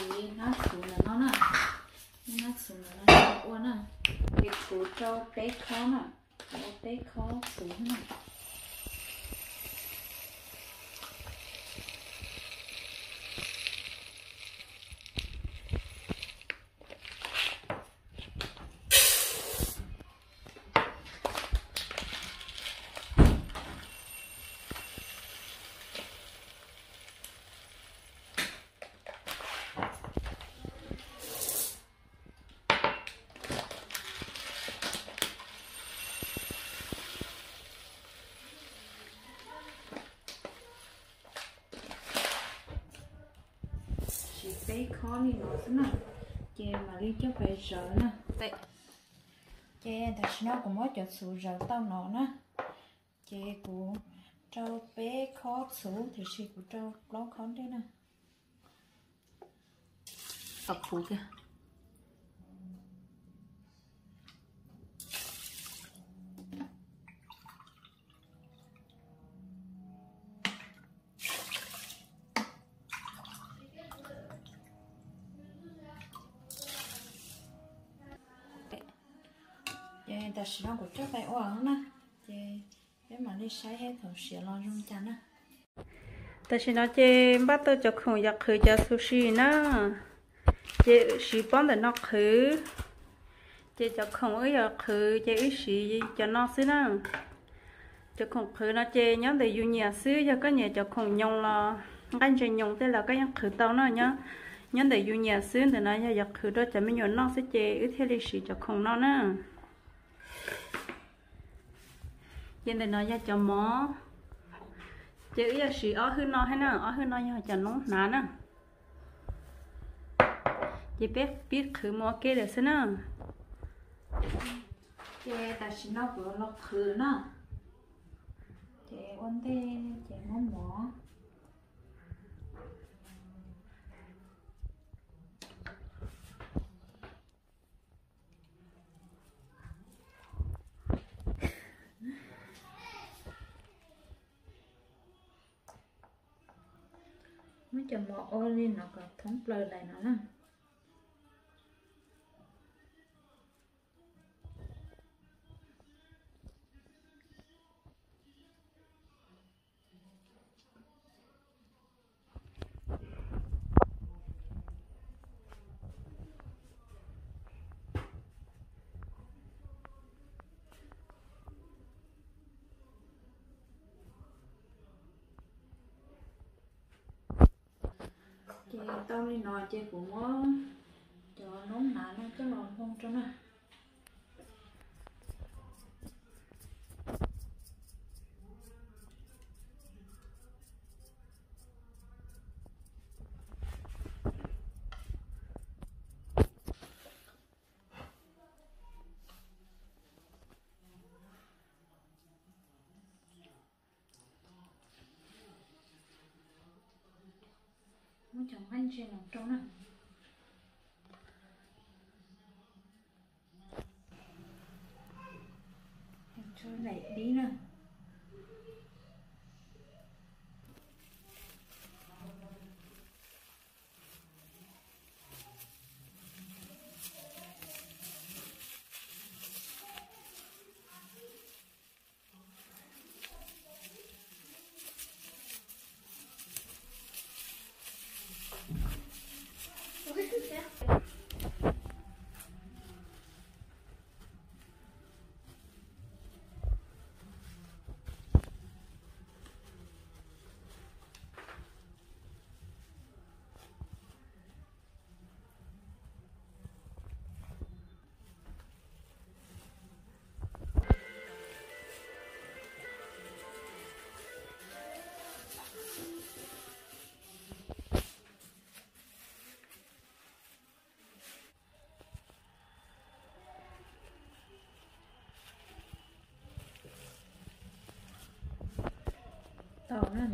Hnab txhuv ntawm no na, hnab txhuv ntawm no ua na, ces kuv rau peb khob na, kuv ua peb khob txhuv na. Siv peb khob li no xwb na, ces mam li coj pais zawv na. Ces tam sim no kuv muab cov txhuv zawv tau no na, ces kuv rau peb khob txhuv tiam sis kuv rau plaub khob dej na. Tom puv kiag. Ces tam sim no kuv coj pais ua na, ces peb mam li saib thaum siav los zoo cas na. Tam sim no ces npaj tau cov khoom yuav qhwv cov sushi na, ces siv pob ntawm no qhwv. Ces cov khoom wb yuav qhwv ces wb siv cov no xwb na. Cov khoom qhwv no ces nyob ntawm yus nyiam xwb, yog koj nyiam cov khoom nyoos los nqaij ntses nyoos tej los koj yeej qhwv tau na. Nyob ntawm yus nyiam xwb, ntawm no yog yuav qhwv rau cov me nyuam noj xwb ces wb thiaj li siv cov khoom no na. Ces ntawm no yog cov mov, ces wb yuav siv ob hwj no thiab na, ob hwj no yog cov noob hnav na. Ces peb pib qhwv mus ua ke lawm xwb na. Ces tam sim no kuv los qhwv na. Ces ua ntej ces muab mov. Muab cov mov ua li no kom thoob plaws daim no na. Ces tau li no ces kuv muab cov noob hnav no coj los hmoo rau na. Muab cov nqaij ntses no rau na. Tso daim dib na. Tau na.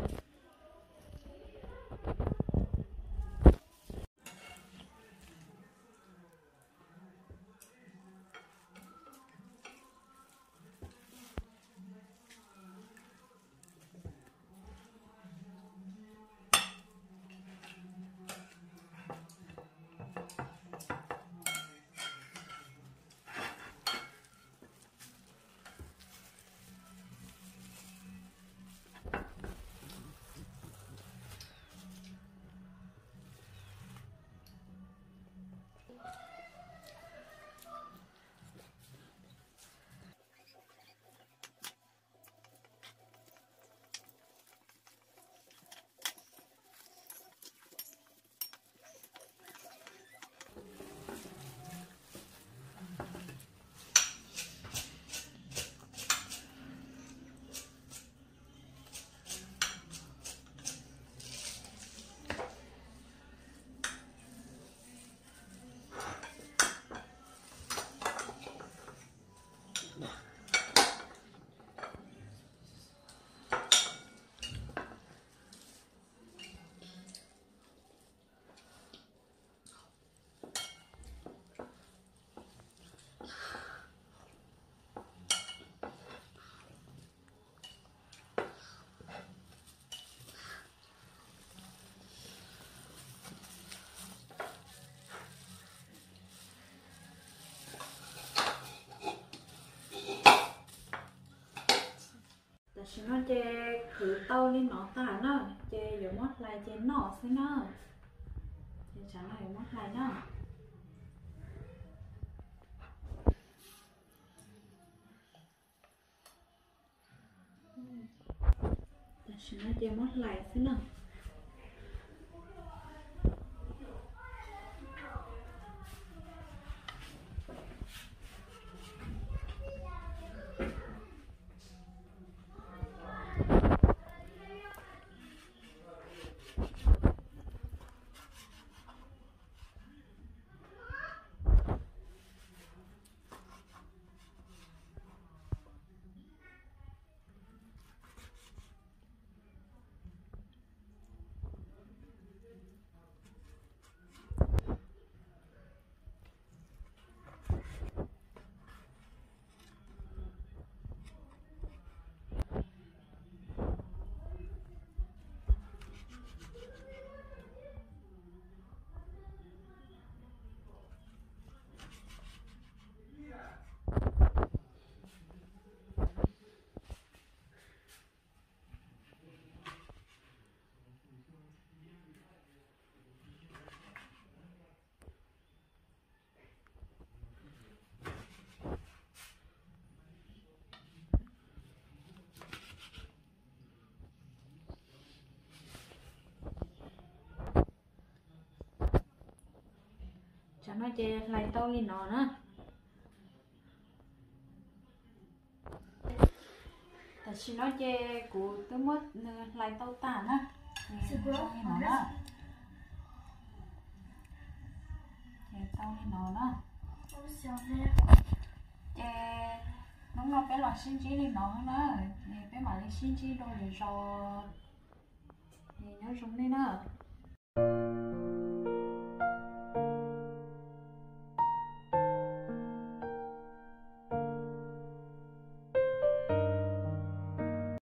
Tam sim no ces kuv tau li no tag na, ces yuav muab hlais ces noj xwb na. Ces tsam no yuav muab hlais na. Tam sim no ces muab hlais xwb na. Tsam no ces hlais tau li no na. Tam sim no ces kuv twb muab nws hlais tau tag na. Li no na. Ces tau li no na. Ces hnub no peb los sib ntsib li no na. Ces peb mam li sib ntsib dua lwm zaus. Ces nyob zoo nej na.